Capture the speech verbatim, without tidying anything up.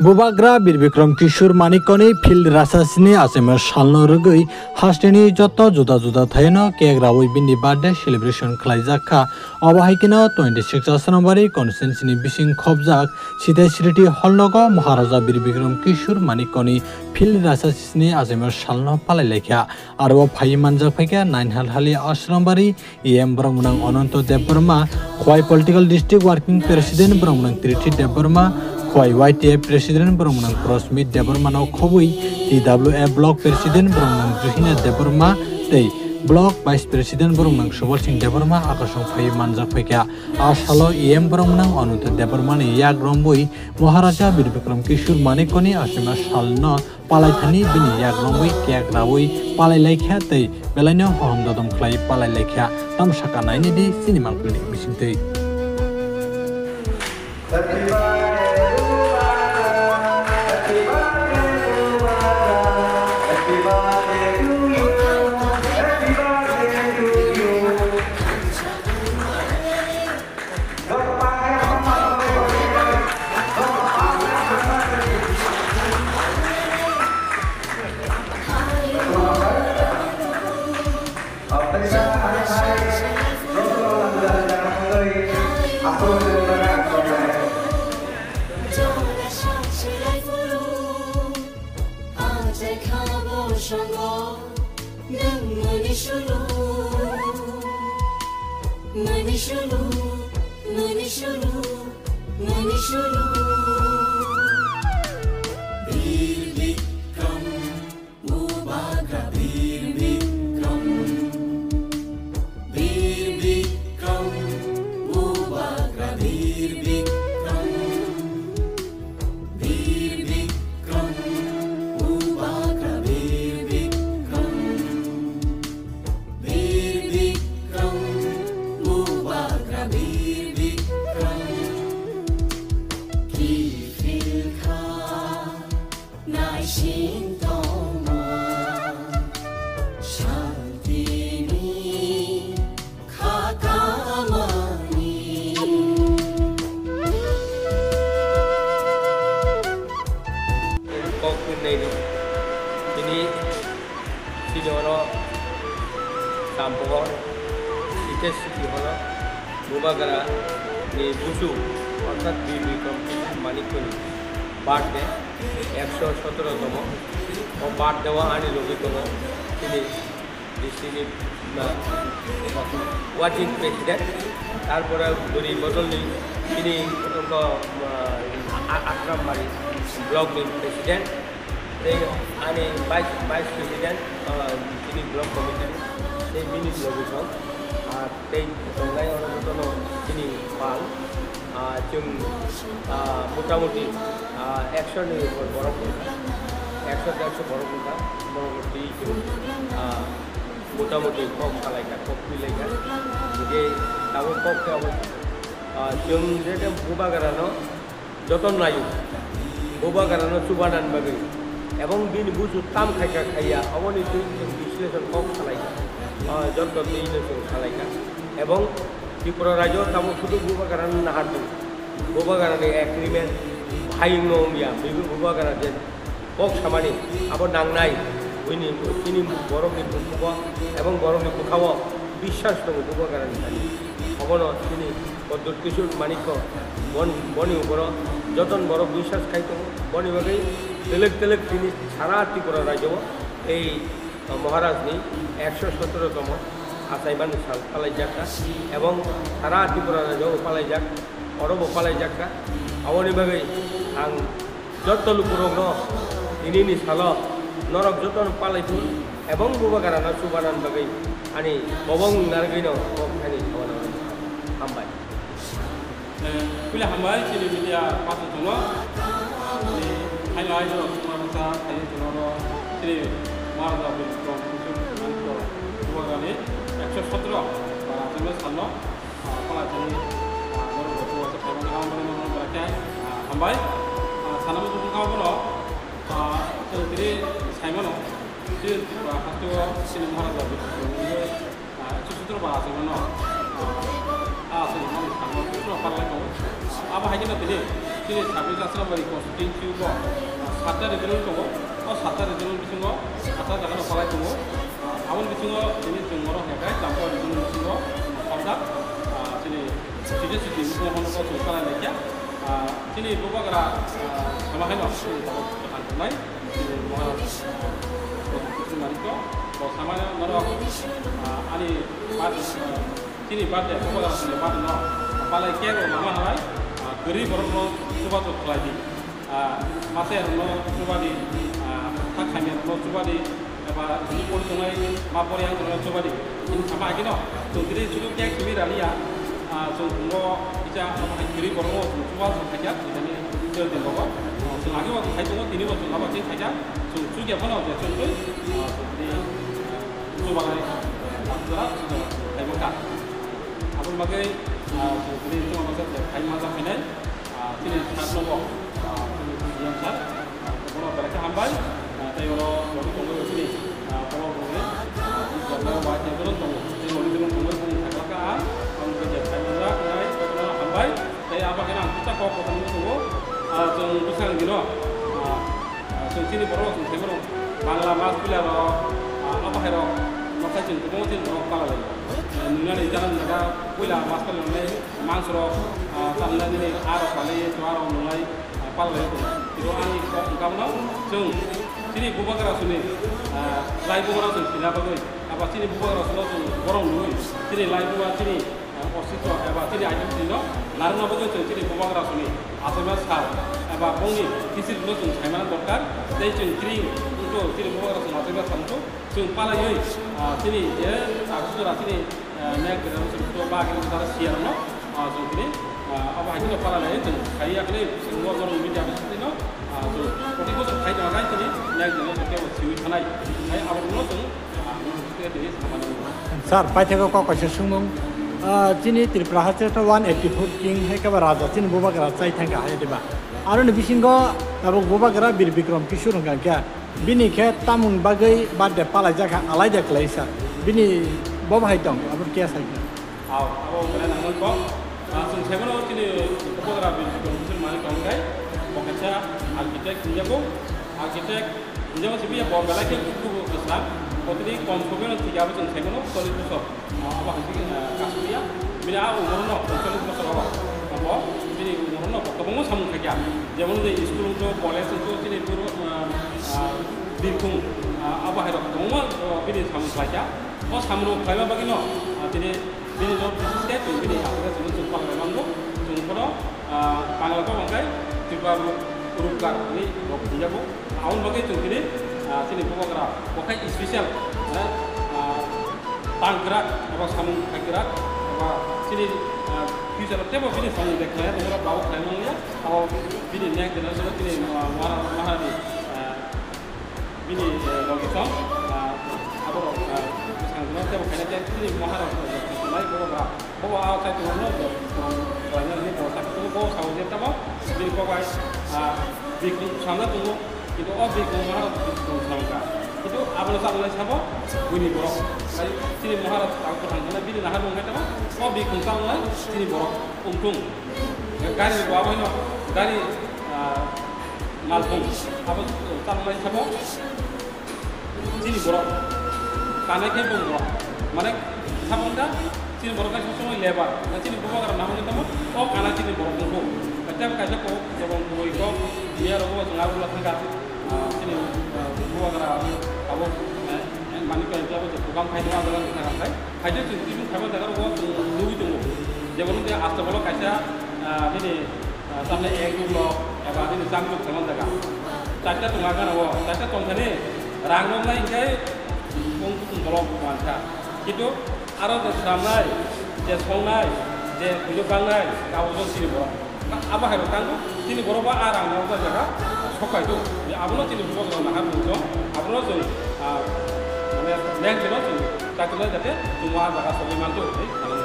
Bubagra Bir Bikram Kishore Manikyani phil rasa sini achaima salno rwgwi hasteni joto juda juda thaino cake rawi bini birthday celebration khlaijak kha. Obo hai kheno twenty six Asrambari constituency ni bising khobjak Sita Sriti Hall nogo Maharaja Bir Bikram Kishore Manikyani phil rasa sini achaima salno palai laikha. Aro phai manjak phaikha Nainhalhali Asrambari E M borok mwnang Ananto Debbarma, Khowai Political District Working President borok mwnang Triti Debbarma, Khowai Y T F President borok mwnang Prosmit Debbarma no khobwi, T W F Block President borok mwnang Juhina Debbarma tei Block Vice President borok mwnang Subal Singh Debbarma akasong phaiwi manjak phaikha. A salo E M borok mwnang Ananto Debbarma ni yak romwi Maharaja Bir Bikram Kishore Manikyani achaima salno palai thani bini yak romwi cake rawi palai laikha tei belaino hohom dodom khlai palai laikha. Tamo saka naini di chini mangpili bisingtwi. Kok hwnwi naidi. Tini chini oro Champohor, Sita Sriti Hall o Bubagra ni busu orthat Bir Bikram Kishore Manikyani birthday ekso sotoro tomo. O birthday o ani logi tongo chini district ni, ah, working president, tarpore bwrwi bodol ni chini wngkha, ah, A-, Asrambari block ni president, tei ani vice, vice president, ah, chini block committee ni, tei bini logi song, ah, tei tongnai oro jotono chini pal, ah, chwng, ah, motamuti, ah, ekso ni upor borok wngkha, ekso derso borok wngkha, borok twi chwng, ah, motamuti kok salaikha, kok twilaikha. Hingke tabuk kok khe abo, ah, chwng je khe Bubagrano joton laio, Bubagrano chubanan bagwi, ebong bini busu tam khaikha khaiya, aboni twi chwng bisleshon kok salaikha, ah, joto twino chwng salaikha. Ebong Tripura rajyo tabuk sudu Bubagrano nahardi, Bubagrani agreement hai wngno wngya, Bubagra je kok samani abo nangnai, buini, chini borokni bukugo ebong borokni bwkhao biswas tongo Bubagrani thani. Obono chini Pradyut Kishore Manikya bon-, boni uporo joton borok biswas khai tongo. Boni bagwi telek telek chini sara Tripura rajyo o ei Maharaj ni ekso sotoro tomo achaimani sal palaijak kha, ebong sara Tripura rajyo o palaijak, oro bo palaijak kha. Aboni bagwi ang joto lukurokno tinini salo norok jotono palai thung, ebong Bubagrano chubanan bagwi ani kobong narwgwino kok thani khawana hambai. Eh, puila hambai chini media pasu tongo. Ni haino haino suma masa haino tongo chini Maharaj Abdul Kalam Kishore Manikya Bubagrani ekso sotoro para chini salno. Ah, pala chini, ah, borok rok buwa khe khaimani, ah, borok rok buwa khe, ah, hambai. Ah, sana muchung kha bono, ah, chwng tini saimano, chini, ah, hasteo chini Maharaj Abdul Kalam, ah, ekso sotoro ba achaimano, ah, ah, achaimani salno, ekso parlai tongo. Abo hai kheno tini, Chini Sabri Jasrabari constituency o, ah, satta regional tongo. O satta regional bisingo satta jaga no palai tongo. Ah, aboni bisingo chini chwng oro hwnka khe Champa regional bisingo palta, ah, chini site site bisingo hono ko chwng palai laikha. Ah, chini bubagra, ah, sama haino chini tabuk kwthang tongnai. Chini Maharaj, ah, Manikya, bo samano norok, ah, ani ba-, ah, chini birthday, bubagra chini birthday no palai cake rok lama halai, ah, kwrwi borok no chubachu khlai di. Ah, masa rok no chuba di, ah, thak khaimya rok no chuba di, eba chini pori tongnai ma pori ang tongnai chuba di. Chini sama agino, chwng tini chudu cake simi raliya, ah, chwng tongo kisa abo hai kwrwi borok no chwng chuba chwng khaijak, chwng tini chwng din rogo. Chwng agino khai tongo, tini bo chwng abo chwng khaijak, chwng chukya phano je chwng twi, ah, chwng tini, ah, chuba lai, ah, jora, chuba lai, khai mangkha. Aboni bagwi, ah, chwng tini chuba masa je khai mangkha phainai, ah, chini sir no bo, ah, chini C M sir, ah, bono belai khe hambai, ah, tei oro joto tongwi chini, ah, borok rokni, ah, joto wai tei bono tongo, tei moni joto tongwi bini thangla kha ang, ang khe je khai manjak nai, jotono hambai, tei abo kheno ang kisa kok kothoma tongo, ah, chwng bwskango dino, ah, ah, chwng chini borok rok chwng khaimano Bangla mas puila rok, ah, abo hai rok, nokha chwng kwbangma chini borok pala lai. Ah, nwngnani jana jaga puila mas puila nai. Mangsorok, ah, tamni nini arok pali, chuarok nunglai, ah, palai tongo. Kebo ani kok wngkha bono chwng chini bubagra suni, ah, lai bubagra suni sina bagwi, aba chini bubagra suno chwng borok nungwi, chini lai buba chini, ah, ositwo eba chini identity no narwkna bagwi chwng chini bubagra suni achaima sal eba bongni history no chwng saimana dorkar, tei chwng kring wngkhe chini bubagra suni achaima sal wngkhe chwng palaiwi, ah, chini je, ah, chini, ah, nek generation to ba khe dara siya rokno, ah, chwng tini, ah, abo hai kheno pala lai chwng khai ya khe chwng bo norok media bai sitino, ah, chwng proti bosor khai tongma bai tini nek generation to siwi thanai. Hai abo no chwng, ah, tini samani. Sir, paithakgo kok kaisa swngmung. Ah, chini Tripura haste to one eighty four king hai khe ba raja chini bubagra chai thangkha hai diba. Aroni bisingo tabuk bubagra Bir Bikram Kishore wngkha khe. Bini khe tamoni bagwi birthday palaijak kha, alaida khlai sa. Bini bo bahai tong, abo khe sai kha. Aw, abo belai nangmani kok. Ah, chwng sai mano chini bubagra bini kok chwng mani tong khe, bo kaisa architect hinjago, architect hinjago simi bo belai khe kuku bwsla, kotini kom sobe no thik abo chwng sai mano chollish bosor. Ah, abo hai khe, ah, kasumya. Bini a umor no chollish bosor abo. Abo bini umor no kwbangma samung khaikha. Jemon je school wngkha, college wngkha, chini puro, ah, ah, birkhung, ah, abo hai rok kwbangma, ah, bini samung khlaikha. O samung khlaima bagwi no, ah, tini bini no bises khe chwng bini aswk chwng chwng palai mango. Chwng bono, ah, Bangla kok hwnkhe Tripura ruk-, rukgar hinwi rok hinjago. Aboni bagwi chwng tini, ah, chini bubagra bo khe special, eh, ah, tang kwrak eba samung khai kwrak eba chini, ah, future o teibo bini samung de khlai ya, tongmani tabuk khlai mangya, abo bini next generation o chini, ah, Mahara-, Maharani, ah, bini, eh, logi song, ah, abo rok, ah, bwskango teibo khaina khe chini Maharani, ah, nai borok rok. Bo bo a kaitor no bo, bo khlaina ni bo tak bo bo sao je tamo bini kok bai, ah, bikung samna tongo, kintu o bikung Maharaj bikung samka. Kintu abono sa nai sabo buini borok. Sai chini Maharaj tak bwthang khana bini nahar mung tamo o bikung sa nai chini borok ungtung. Gari bo abo no gari, ah, malpung abo sa nai sabo. Chini borok kanai khe bong borok mane sabong da chini borok kaisa somoi lebar na chini bubagra na hwnwi tamo o kanai chini borok nukgo. Kaisa kaisa kok jabon boi kok biya rogo chwng abula thangka, ah, chini, ah, bubagra abo, eh, mani khe jabo je program khai tongma jaga ni thangka khai. Haide chwng tibung khaiba jaga rogo chwng nugwi tongo. Jemon de Astabolo kaisa, ah, bini, ah, tamne ek duk lok eba bini chang duk khaima jaga. Chaita tonga gana o, chaita tongthani rang rok nai hinkhe bong bong bolok mankha. Kintu aro je swnamnai, je songnai, je bujo bangnai, kabo chini borok. Abo hai rok tango, chini borok ba a rang rok jaga sokai do. Abono chini borok rok nahar nung jong, abono jong, ah, mane, next generation chakri lai jate chwngno a jaga sogwi manto hinwi sanani.